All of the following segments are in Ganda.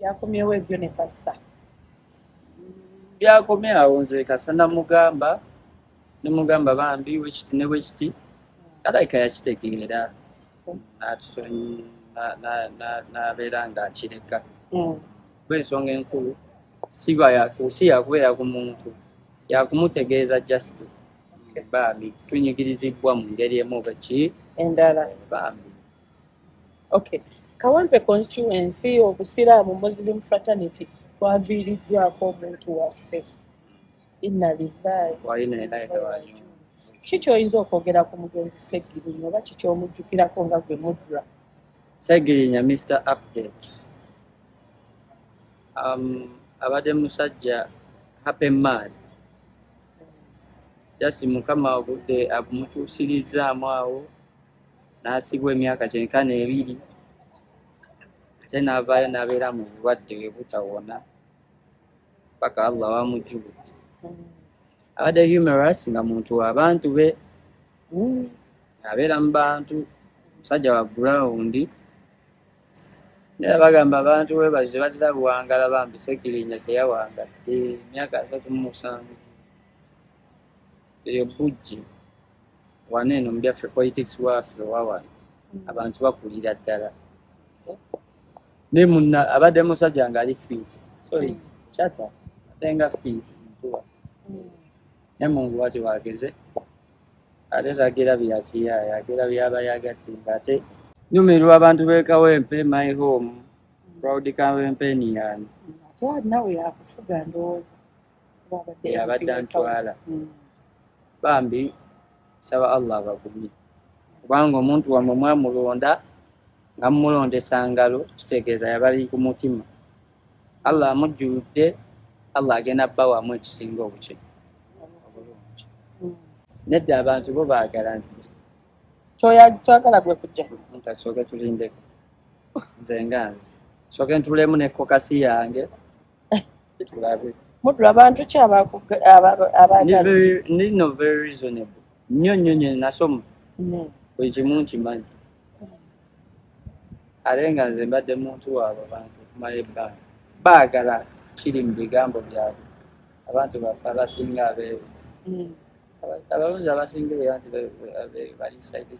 Byakomyewo ebyo ne pasita? Byakomye awo. Nze kasa namugamba, nemugamba, "Bambi, wekiti ne bwekiti." Alabika yakitegeera, natusonyi, nabeera nga akireka, kuba ensonga enkulu si yakubeera ku muntu, yakumutegeeza just, bambi, tunyigirizibwa mu ngeri emu oba ki endala. Bambi. Okay, Kawempe constituency, obusiraamu, Muslim fraternity, twaviiriddwako omuntu waffe. Inna lillahi. Wa inna ilaihi rajiun. Ki kyoyinza okwogera ku mugenzi Segirinya, oba kikyomujjukirako nga gwe Mudra? Segirinya, Mr Update, abadde musajja happy man. Just Mukama obudde abumutuusirizzaamu awo n'asibwa emyaka kyenkana 2, ate n'avaayo n'abeera mu bulwadde bwe butawona paka Allah wamujjuludde. Abadde humorous, nga muntu w'abantu be, abeera mu bantu, musajja wa ground. Naye bagamba abantu webazi tebatera buwangala. Bambi Segirinya teyawangadde emyaka 37. Eyo bujje wano eno mu byaffe, politics waffe owawano, abantu bakulira ddala. Ne munna abadde musajja ng'ali fit, solid, chata, ate nga fit muntu waffe. Ne Mungu wati wageze, ate zagira byakiyaaya, agera byaba yagadde. Ng'ate nyumirwa abantu b'e Kawempe, my home, proud Kawempenian. Ate nawe yakufuga, ndowooza. Kuba abadde yabadde MP. Antwala. Bambi saba Allah abagumye, kubanga omuntu wammwe mwamulonda nga mumulondesa ngalo, kitegeeza yabali ku mutima. Allah amujjuludde, Allah agenda bba wamu ekisinga obuki obulungi. Nedda, abantu bo baagala nzije. Kyagala gwe kujja. Nti asooke tulindeko, nze nga nze sooke ntulemu ne caucus yange, tulabe. Mudra, abantu ki abaagala? Ndi no very reasonable nnyo nnyo nnyo. Nasoma, buli kimu nkimanyi, ate nga nze mbadde muntu waabwe. Abantu okumala ebbanga baagala kiri mu bigambo byabwe. Abantu baffe abasinga abeeru, abalonzi abasinga era nti bali side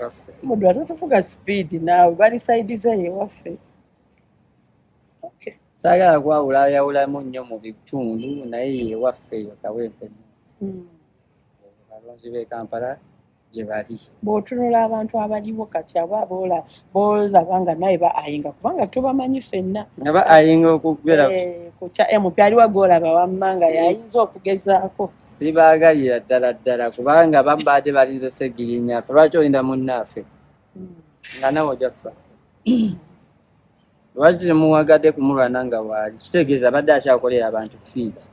waffe. Mudra, totufuga speed naawe. Bali side z'ewaffe. Okay. Saagala kwawulayawulamu nnyo mu bitundu, naye yewaffe eyo Kawempe. Abalonzi b'e Kampala gye bali. Bw'otunula abantu abaliwo kati, aba boolaba nga naye ba ayinga, kubanga tubamanyi ffenna. Nga ba ayinga okubeera Eh, ku kya MP aliwa gwolaba wamma nga yayinza okugezaako? Sibaagalira ddala ddala, kubanga bambadde balinze Segirinya ffe. Lwaki olinda munnaffe nga nawe ojaffa? Lwaki temuwagadde kumulwana nga waali? Kitegeeza abadde akyakolera abantu fiiti.